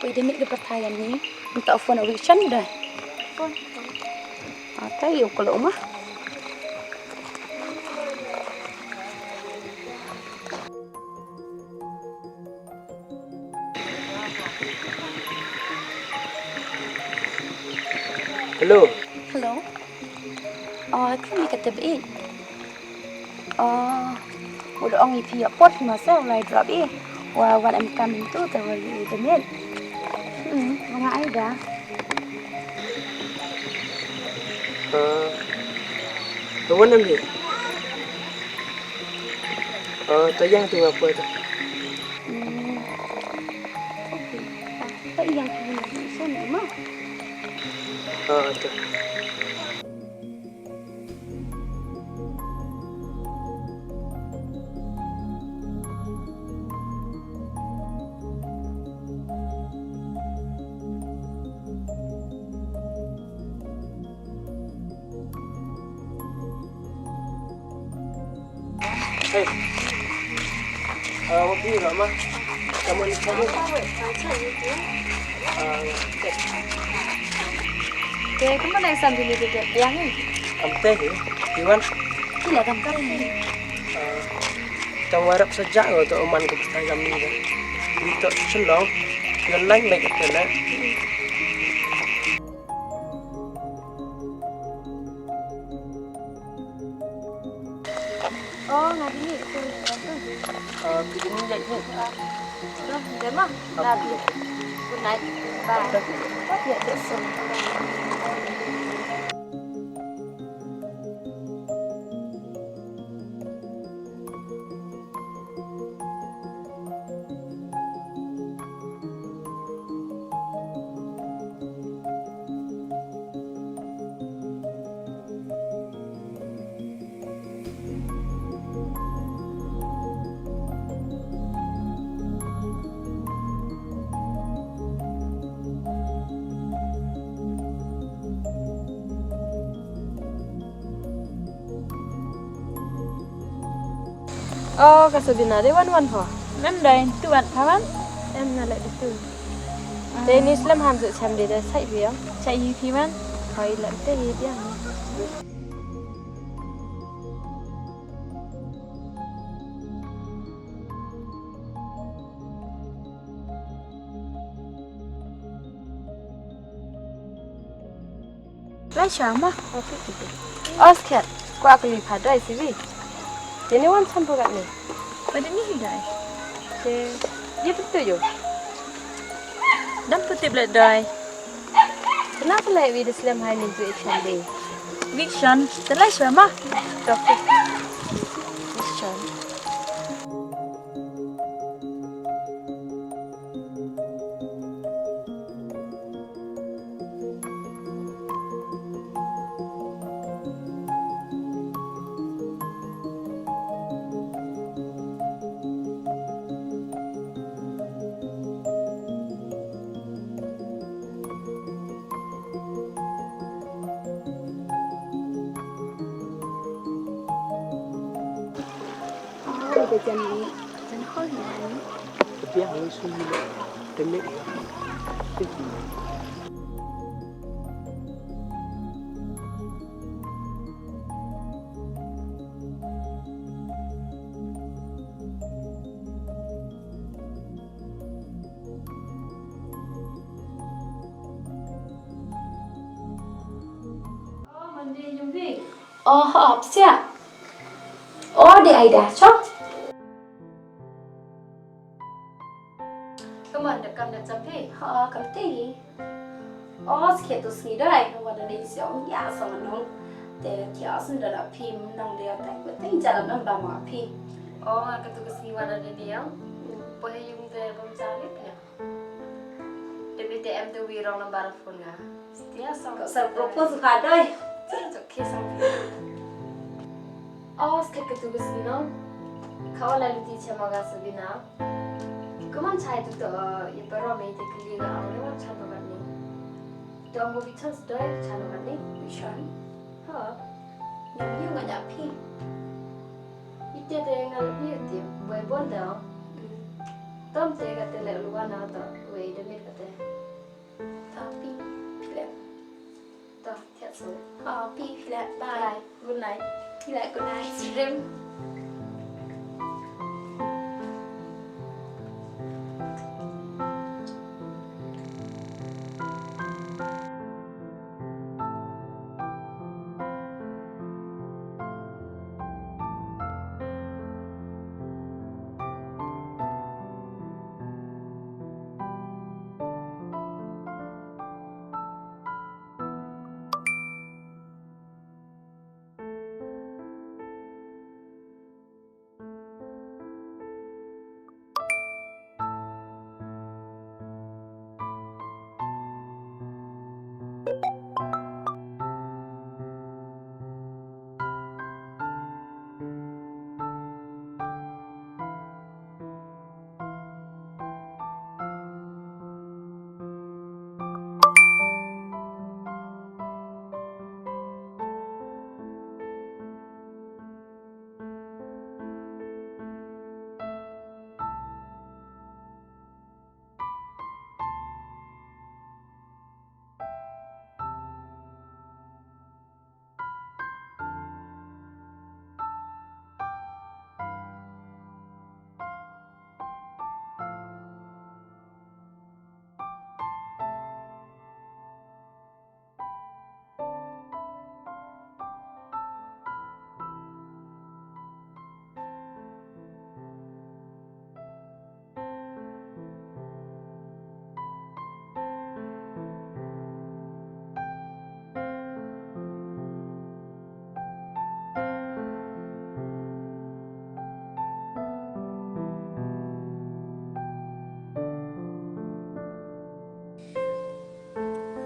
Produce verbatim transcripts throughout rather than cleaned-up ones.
Poi da mih ka pyrthai ïa ni. Mynta u phone u Vision da. Phone. Ata ïa u kala uma. Hello. Hello. Oh, kane ka tip i. Oh, u la ong ïa phi ïa por phi ma se u la drop i. Wa wan em kam tu te wa ïa demiet. Hmm, wa nga ai da. Uh, the one em hi. Uh, ta yang tu apa tu? Hmm. Okay. Ah, ta yang tu ma. Uh, tu. Hey. Ah, wa phi ra ma. Kamu ni kamu. Ah, okay. Te kumno nang sam bini dede biang ni? Am te hi. Iwan. Kila kam kar ni. Ah, tang warap sejak ko to man ko putang kam ni. Ni to chelong. Yon lain lagi kena. Oh, nga dini tu, tu. Oh, tu dini je ni. Ah. Tu, dia mah. Dah. Good night. Bye. Bye. Ya, that's all. Oh, ka Sabina dei wan wan ho. Mem dei tu wan pha wan. Em na leh tu. Te ni slem ham se chem dei dei sai phi ya. Sai yi phi wan. Hoi lem te yi phi ya. Lai sha ma. Os khet. Kwa kali pha dai siwi. Deni wan sam pha gat ni. Pada ni hi dai. Te. Ye betul yo. Dam putih belat dai. Kenapa lai wi de slem hai ni tu ikan dei. Wi shan. Te lai sha ma. Tok. Wi shan. Oh, Monday jumpa. Oh, hap siap. Oh, dei Aida, chok. Come on, dep kam dep champi. Ha, kam ti. Oh, skhet tu sngi dai. Wa da dei siap ya sang nong. Te kia sen da da phi nong dei tai ko ting jalan nong ba ma phi. Oh, nga ka tu ka sngi wa da dei ya. Poi ha yung te bam champi pia. Te mi te em te wi rong number phone nga. Stia sang. Ko sa propose ka doi. Sa to ke sang. Os ke ke tu bus no. Ka wala luti chama ga Sabina. Kuman chai tu to, ye paro me te kli ga ang ne wan chama ga ni. Dong bo bi chance doi chama ga ni. Mission. Ha. Ni yu nga nya phi. Ite de nga yu ti boy bon da. Tom te kate le luwa na to wei de mit kate. To pi phi le. To thiat so. Oh, pi phi le. Bye. Bye. Good night. Phi le good night. Dream.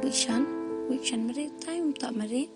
Wishan, wishan mari time tak mari.